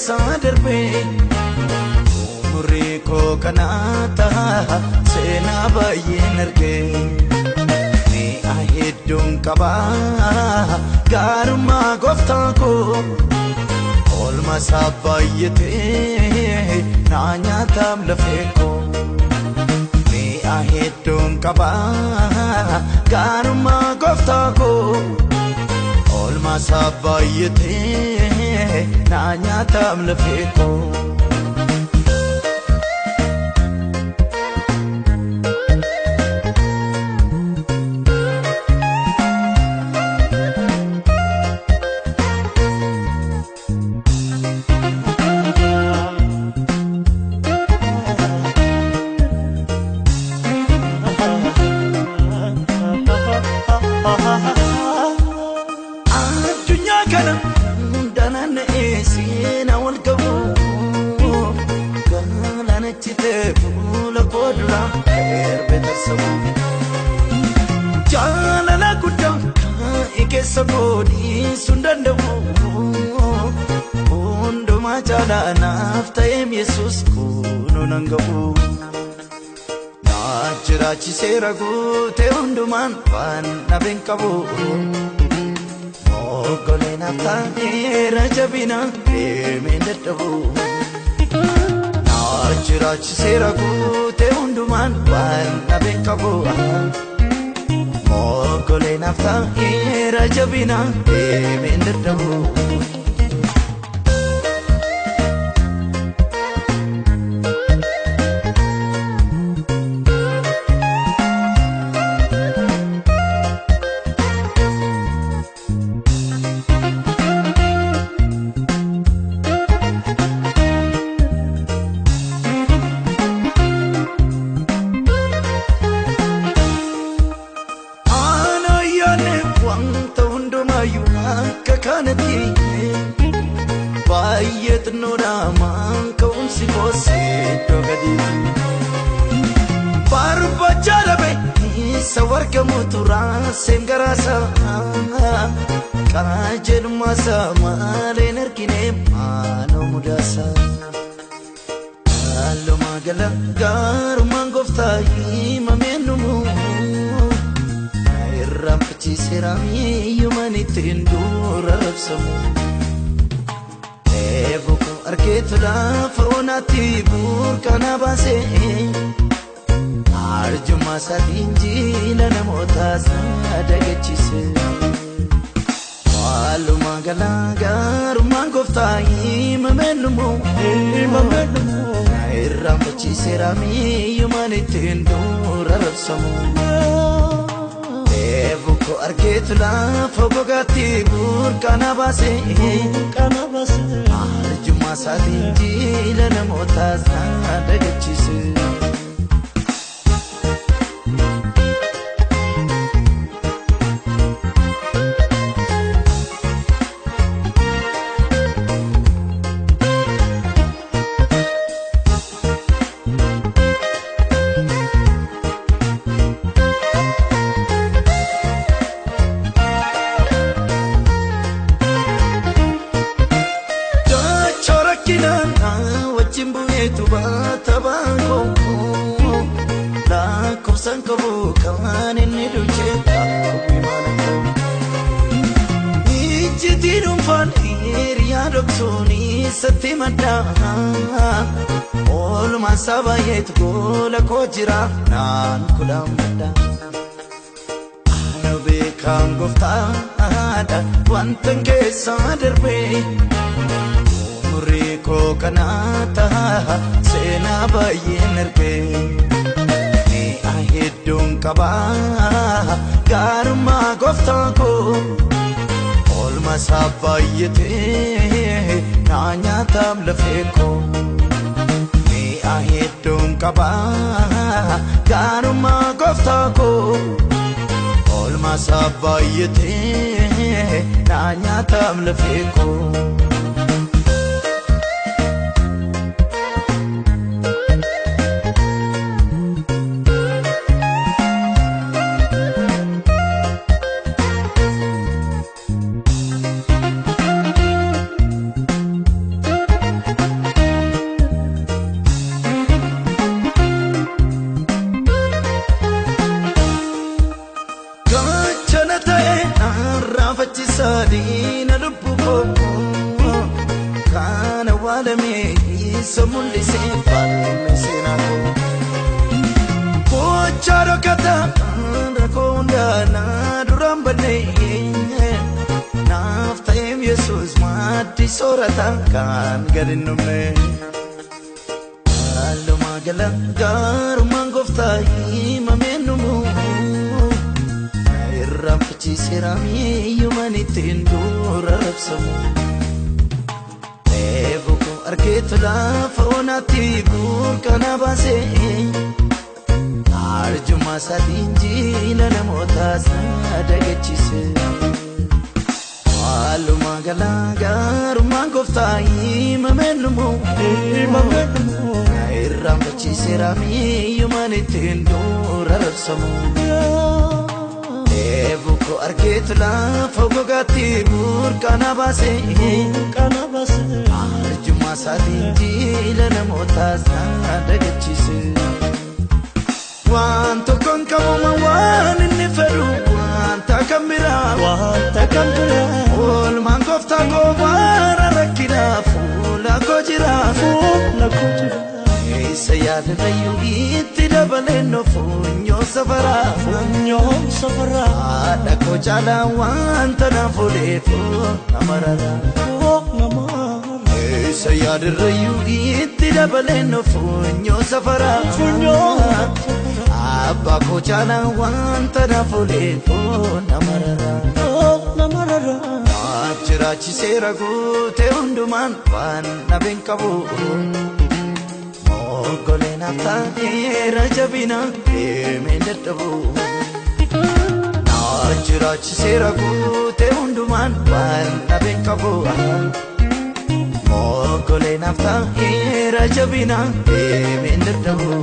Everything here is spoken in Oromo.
keessa darbee umurii koo kanaa ta'a seenaa baay'een argee mi'a hedduun qabaa gaarummaa gooftaa koo oolma isaa baay'atee naa nyaataam lafee koo mi'a hedduun qabaa gaarummaa gooftaa koo oolma isaa baay'atee naa nyaataam lafee koo. Addunyaa kana hundaan seenaa wal qabu galaana citee fuula koo dura erbe tarsamu jaalala guddaa kaa'e keessa goodii sun danda'u hundumaa caalaa naaf ta'eem Yesuus kunoo nan ga'u. Na jiraachiseera guutee hundumaan waan dhabeen qabu. Oggoleen ta'eera jabina deemeen dadhabu. Na jiraachiseera guutee hundumaan waan dhabeen qabu. Oggoleen ta'eera jabina deemeen dadhabu. Ana yaane wanta hundumaayyuu akka kanatti baay'ee xinnoodha maan ka'umsi koosee iddoo gadiitti. Barbaacha dhabe isa wargamutu raaseen garaasa qajeelummaasa maaleen argine maaloo mudaasa. Halluu gala gaarummaan gooftaa himamee numu. Irraanfachiiseera miiyyumaan ittiin dura rabsamu. Eeboo koo argeetu lafa onaatti burqaana baasee. Arjummaa isaatiin jiila namootaas dagachiise. Walumaa gala gaarummaan gooftaa himamee numu. Irraanfachiiseera miiyyumaan ittiin dura rabsamu. Eeboo koo argeetu lafa gogaatti burqaana baasee. Arjummaa isaatiin jiila namootaas dagachiise. Dachoo rakkinaan wajjin bu'eetu baata baangoo lakkoofsaan qabu kan inni duuchee qabu mana koo. Ijjitii dhuunfaan hiriyaa dhoksuun isatti madda oolmaan isaa baay'eetu gola koo jira naan kudhaan madda. Ana beekaan gooftaadha wanta keessa darbee. Umurii koo kanaa ta'a seenaa baay'een argee. Mi'a hedduun qabaa gaarummaa gooftaa koo. Oolma isaa baay'atee naa nyaataam lafee koo. Mi'a hedduun qabaa gaarummaa gooftaa koo. Oolma isaa baay'atee naa nyaataam lafee koo. Isa mul'isee falme seenaa koo. Gochaa dhokkataa rakkoo hundaa na duraan badnee naaf ta'eem Yesuus maddi soorataa kan gad hin dhumne. Haallumaa gala gaarummaan gooftaa himamee numu na irraanfachiiseera miiyyumaan ittiin dura rabsamu. Dheebuu koo argeetu lafa onaatti burqaa na baasee arjummaa isaatiin jiila namootaas na dagachiise. Haallumaa gala gaarummaan gooftaa himamee numu na irraanfachiiseera miiyyumaan ittiin dura rabsamu. Dheebuu koo argeetu lafa gogaatti burqaa na baasee arjummaa isaatiin jiila namootaas na dagachiise. Waan tokkoon qabuma waan inni fedhu wanta kan biraa. Wanta kan biraa. Oolmaan gooftaa koo bara rakkinaa fuula koo jira. Fuula koo jira. Isa yaadanayyuu itti dabaleen funyoo safaraa. Funyoo safaraa. Haadha koo caalaa wanta naaf ooleef nama rara. Nama. Isa yaadarrayyuu itti dabaleen funyoo safaraa. Funyoo. Abbaa koo caalaa wanta naaf ooleef nama rara. Nama rara. Naaf jiraachiseera guutee hundumaan waan dhabeen qabu. Moggolee naaf ta'eera jabina deemee dadhabu. Naaf jiraachiseera guutee hundumaan waan dhabeen qabu. Moggolee naaf ta'eera jabina deemee dadhabu.